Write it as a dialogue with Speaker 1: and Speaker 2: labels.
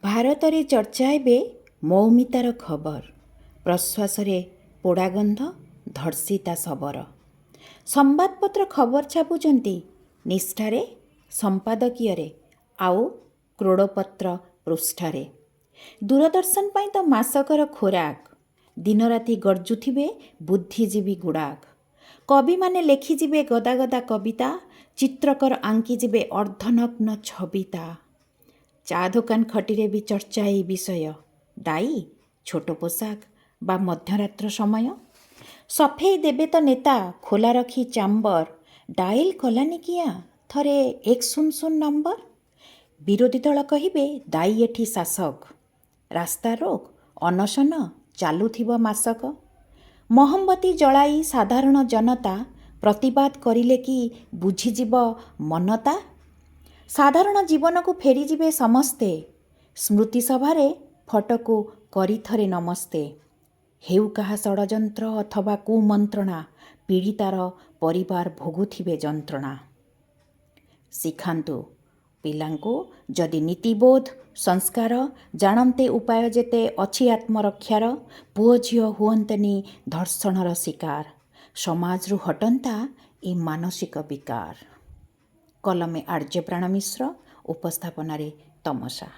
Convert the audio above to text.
Speaker 1: ଭାରତରେ ଚର୍ଚ୍ଚା ଏବେ ମୌମିତାର ଖବର। ପ୍ରଶ୍ୱାସରେ ପୋଡ଼ାଗନ୍ଧ, ଧର୍ଷିତା ଶବର। ସମ୍ବାଦପତ୍ର ଖବର ଛାପୁଛନ୍ତି ନିଷ୍ଠାରେ, ସମ୍ପାଦକୀୟରେ ଆଉ କ୍ରୋଡ଼ପତ୍ର ପୃଷ୍ଠାରେ। ଦୂରଦର୍ଶନ ପାଇଁ ତ ମାସକର ଖୋରାକ। ଦିନରାତି ଗର୍ଜୁଥିବେ ବୁଦ୍ଧିଜୀବୀ ଗୁଡ଼ାକ। କବିମାନେ ଲେଖିଯିବେ ଗଦା ଗଦା କବିତା, ଚିତ୍ରକର ଆଙ୍କିଯିବେ ଅର୍ଦ୍ଧନଗ୍ନ ଛବିତା। ଚା ଦୋକାନ ଖଟିରେ ବି ଚର୍ଚ୍ଚା ଏଇ ବିଷୟ। ଦାୟୀ ଛୋଟ ପୋଷାକ ବା ମଧ୍ୟରାତ୍ର ସମୟ। ସଫେଇ ଦେବେ ତ ନେତା ଖୋଲା ରଖି ଚାମ୍ବର, ଡାଏଲ କଲାନି କିଆଁ ଥରେ 100 ନମ୍ବର? ବିରୋଧୀ ଦଳ କହିବେ ଦାୟୀ ଏଠି ଶାସକ। ରାସ୍ତାରୋକ, ଅନଶନ ଚାଲୁଥିବ ମାସକ। ମହମବତୀ ଜଳାଇ ସାଧାରଣ ଜନତା ପ୍ରତିବାଦ କରିଲେ କି ବୁଝିଯିବ ମନତା? ସାଧାରଣ ଜୀବନକୁ ଫେରିଯିବେ ସମସ୍ତେ, ସ୍ମୃତି ସଭାରେ ଫଟୋକୁ କରି ଥରେ ନମସ୍ତେ। ହେଉ କାହା ଷଡ଼ଯନ୍ତ୍ର ଅଥବା କୁମନ୍ତ୍ରଣା, ପୀଡ଼ିତାର ପରିବାର ଭୋଗୁଥିବେ ଯନ୍ତ୍ରଣା। ଶିଖାନ୍ତୁ ପିଲାଙ୍କୁ ଯଦି ନୀତିବୋଧ ସଂସ୍କାର, ଜାଣନ୍ତେ ଉପାୟ ଯେତେ ଅଛି ଆତ୍ମରକ୍ଷାର, ପୁଅ ଝିଅ ହୁଅନ୍ତେନି ଧର୍ଷଣର ଶିକାର, ସମାଜରୁ ହଟନ୍ତା ଏ ମାନସିକ ବିକାର। କଲମେ ଆର୍ଯ୍ୟପ୍ରାଣ ମିଶ୍ର, ଉପସ୍ଥାପନାରେ ତମସା।